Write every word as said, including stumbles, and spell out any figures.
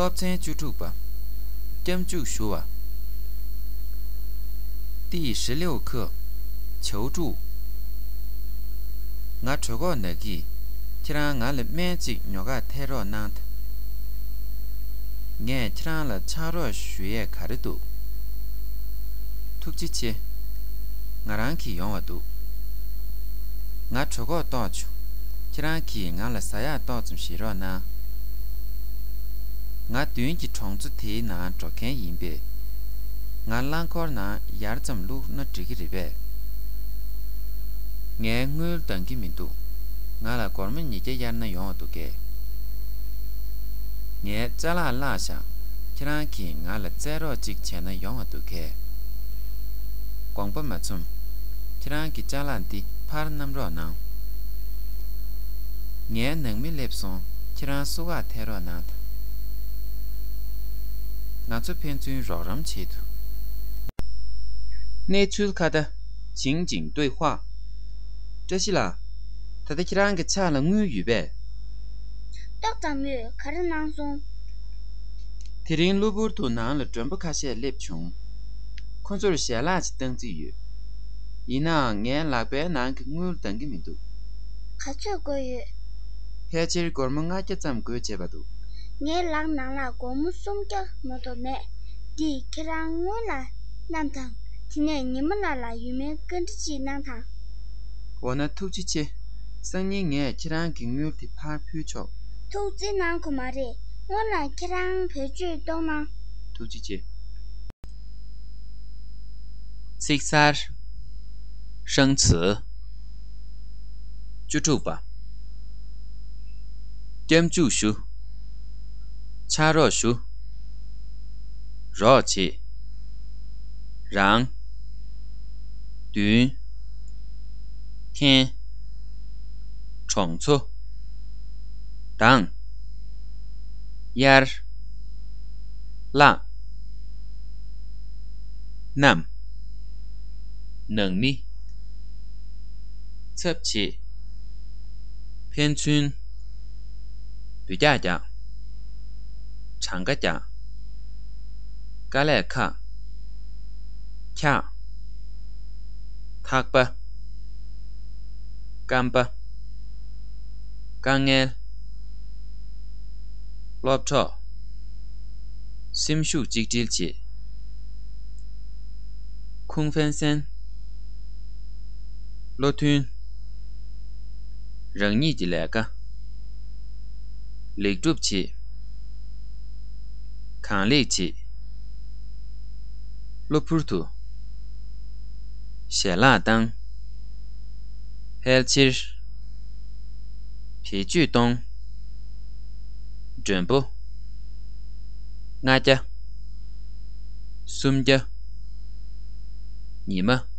སློབ་ཚན་བཅུ་དྲུག་པ། སྐྱབས་འཇུག་ཞུ་བ། 第十六课། 求助。 ང་གྲོད་ཁོག་ན་གི། ཁྱེད་རང་ང་ལ་སྨན་གཅིག་ཉོ་ག་ཐད་རོགས་གནང་ད། ངས་ཁྱེད་རང་ལ་ཕྱག་རོགས་ཞུ་ཡས་ག་རེ་འདུག་ཐུགས་རྗེ་ཆེ། ང་རང་གིས་ཡོང་བ་འདུག་ང་གྲོད་ཁོག་ལྟོགས་བྱུང་། ཁྱེད་རང་གིས་ང་ལ་ཟ་ཡག་ཏོག་ཙམ་བཞེས་རོགས་གནང་། ང་མདུན་གྱི་གྲོང་ཚོ་དེའི་ནང་འགྲོ་མཁན་ཡིན་པས། ང་རླངས་འཁོར་ནང་ཡར་ཙམ་བླུགས་ན་འགྲིག་གི་རེད་པས། ངས་དངུལ་འདང་གི་མི་འདུག་ང་ལ་སྒོར་མོ་ཉིས་བརྒྱ་གཡར་ན་ཡོང་བ་འདུག་གས། ངའི་ཅ་ལག་བརླགས་ཤག་ཁྱེད་རང་གིས་ང་ལ་རྩེད་རོགས་གཅིག་བྱས་ན་ཡོང་བ་འདུག་གས། དགོངས་པ་མ་ཚོམས། ཁྱེད་རང་གི་ཅ་ལག་འདི་ཕར་བསྣམས་རོགས་གནང་། ངའི་ནང་མི་སླེབས་སོང་། ཁྱེད་རང་བསུ་ག་ཐད་རོགས་གནང་ད། ང་ཚོ་ཕན་ཚུན་རོགས་རམ་བྱེད་དུ། གནས་ཚུལ་ཁ་བརྡ། 情景对话། བཀྲ་ཤིས་ལགས། ད་ལྟ་ཁྱེད་རང་གི་ཕྱག་ལ་དངུལ་ཡོད་པས། ཏོག་ཙམ་ཡོད། ག་རེ་གནང་སོང་། དེ་རིང་གློ་བུར་དུ་ནང་ལ་མགྲོན་པོ་ཁ་ཤས་སླེབས་བྱུང་། ཁོ་ཚོར་ཞལ་ལག་ཅིག་བཏང་རྩིས་ཡོད། ཡིན་ནའང་ངའི་ལག་པའི་ནང་གི་དངུལ་འདང་གི་མི་འདུག་ག་ཚོད་དགོས་ཡོད། ཕལ་ཆེར་སྒོར་མོ་ལྔ་བརྒྱ་ཙམ་དགོས་བྱས་པ་འདུག་ངའི་ལག་ནང་ལ་སྒོར་མོ་སུམ་བརྒྱ་མ་གཏོགས་མེད། འདི་ཁྱེད་རང་སྔོན་ལ་བསྣམས་དང་། དེ་ནས་ཉི་མ་ལགས་ལ་ཡུལ་མིའི་བཀའ་འདྲི་ཅིག་གནང་དང་། འོ་ན་ཐུགས་རྗེ་ཆེ། སང་ཉིན་ངས་ཁྱེད་རང་གི་དངུལ་དེ་ཕར་ཕུལ་ཆོག་ཐུགས་རྗེ་གནང་དགོས་མ་རེད། སྔོན་ལ་ཁྱེད་རང་བེད་སྤྱོད་གཏོང་གནང་། ཐུགས་རྗེ་ཆེ། เศษซาก 生词 བཅུ་དྲུག་པ། སྐྱབས་འཇུག་ཞུ། ཕྱག་རོགས་ཞུ། རོགས་བྱེད། རང་། མདུན། འཐེན། གྲོང་ཚོ། དང་། གཡར། བརླག་བསྣམས། ནང་མི། ཚབ་བྱེད། ཕན་ཚུན། འབུད་རྒྱག་རྒྱག་གྲངས་ཀ་རྒྱག་དཀའ་ལས་ཁག་ཁྱག་ཐག་པ། རྐང་པ། དཀའ་ངལ། སློབ་གྲོགས། སེམས་ཤུགས་གཅིག་སྒྲིལ་བྱེད། ཁུང་ཧྥན་སན། བློ་མཐུན། རང་ཉིད་ཀྱི་ལས་ཀ་ལེགས་སྒྲུབ་བྱེད། གང་ལེགས་བྱེད། གློ་བུར་དུ། ཞལ་ལག་བཏང་། ཕལ་ཆེར། བེད་སྤྱོད་གཏོང་། མགྲོན་པོ། ལྔ་བརྒྱ། སུམ་བརྒྱ། ཉི་མ།